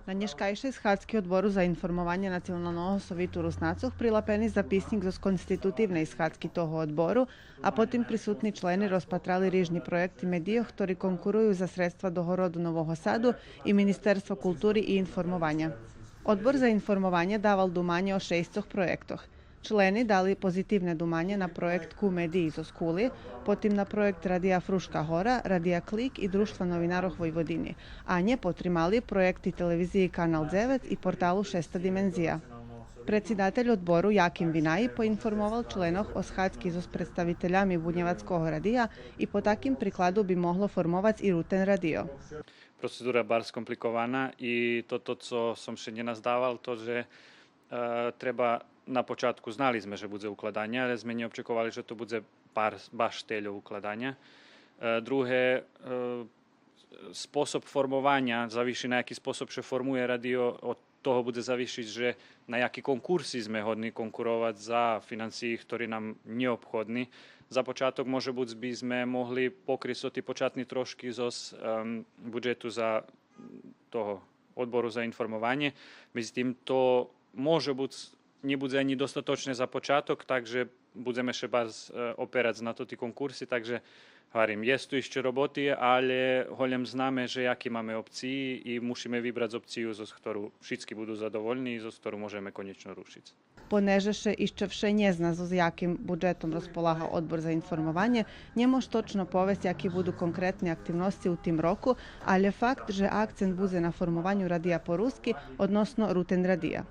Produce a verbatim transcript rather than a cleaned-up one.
На нєшкайшей схадзки Одбору за информованє Националного совиту Руснацох прилапени записнїк зоз конститутивней схадзки того одбору, а потим присутни члени розпатрали рижни проєкти медийох хтори конкурую за средства до Городу Нового Саду и Министерства култури и информованя. Одбор за информованє давал думанє о шейсцох проєктох. Члени дали позитивне думанє на проєкт Ку медиї зоз Кули, потим на проєкт Радия Фрушка гора, Радия Клик и Дружтва новинарох Войводини, а нє потримали проєкти телевизиї Канал дзевец и порталу Шеста димензия. Предсидатель Одбору Яким Винаї поинформовал членох о схадзки зоз представителями Бунєвацкого радия и по таким прикладу би могло формовац и Рутен радио. Процедура барз компликована и тото цо сом ше нє наздавал, то же е, треба на початку, знали зме же будзе укладанє, але зме нє обчековали же то будзе бар, баш тельо укладаня. Е, друге, е, способ формованя, завиши на яки способ ше формує радио, од того будзе завишиц же на яки конкурси зме годни конкуровац за финансиї хтори нам нєобходни. За початок може буц би зме могли покриц тоти початни трошки зоз, ем, буджету за того Одбору за информованє. Медзитим, то може буц нє будзе анї достаточне за початок, так же будземе ше барз, е, операц на тоти конкурси, так же гварим, єст ту ище роботи, але голєм знаме же яки маме опциї и мушиме вибрац опцию зоз хтору шицки буду задовольни и зоз хтору можеме конєчно рушиц. Понеже ше ище вше нє зна зоз яким буджетом розполага Одбор за информованє, нє мож точно повесц яки буду конкретни активносци у тим року, алє факт же акцент будзе на формованю радия по руски, односно Рутен радия.